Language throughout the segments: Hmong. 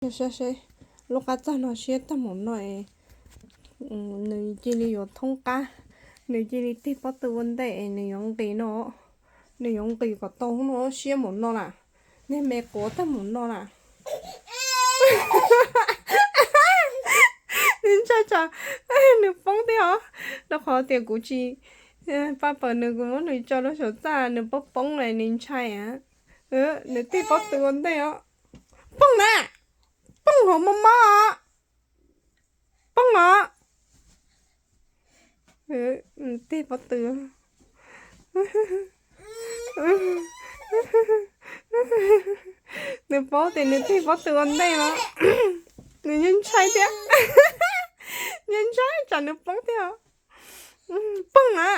Saib seb, lub qab txaj no siab tag mus no es, nws cia li yuav thoob qab, nws cia li tig pob tw ua ntej es nws yuav nqis no, nws yuav nqis kom tau no siab mus no lawm, niag me quav tag mus no lawm. Nws ntshai tsam nws poob thiab os, rau qhov tias kuv tsis pab pawg nws, kuv muab nws tso rau saum txaj nws poob poob lawm nws ntshai. Nws tig pob tw ua ntej os. Poob na, poob hauv mob mob, poob os. Nws tig pob tw, nws paub tias nws tig pob tw ua ntej no, nws yeej ntshai thiab, yeej ntshai tsam nws poob thiab. Poob na,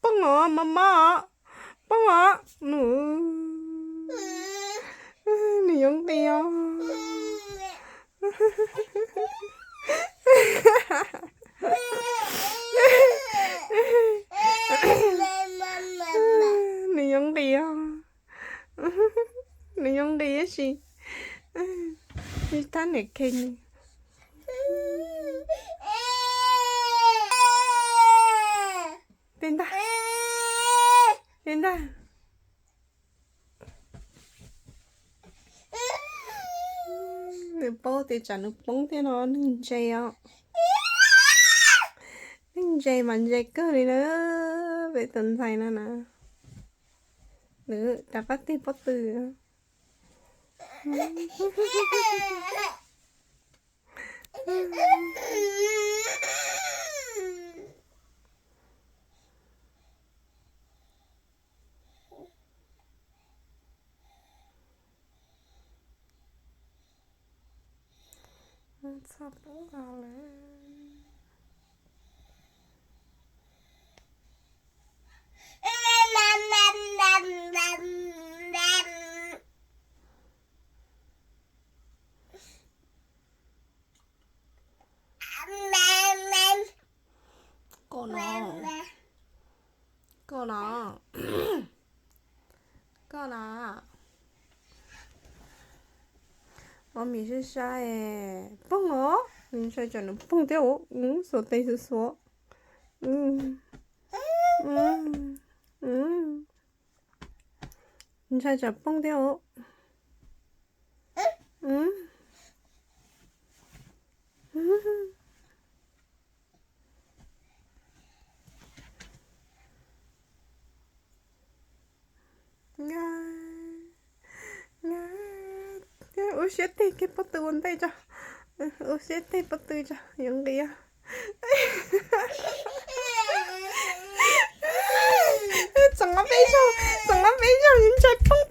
poob os, mob mob os, poob os. Nws yuav nqis os, nws yuav nqis os, nws yuav nqis tab sis, tab niam khe nws. Peb ntag, peb ntag. Nws paub tias tsam nws poob thiab no, nws ntse os. Nws ntse mas ntse kawg li na, peb tus ntxhais no na. Nws rov qab tig pob tw. Txog poob los lawm. Koj no, koj no, koj no. Mami saib saib, poob os, nws ntshai tsam nws poob thiab os, xuas tes xuas xuas. Ntshai tsam poob thiab os. Ua siab tig kiag pob tw ua ntej tso. Ua siab tig pob tw tso, yuav nqis. Txoom ob peb zaug, txoom ob peb zaug, ntshai poob.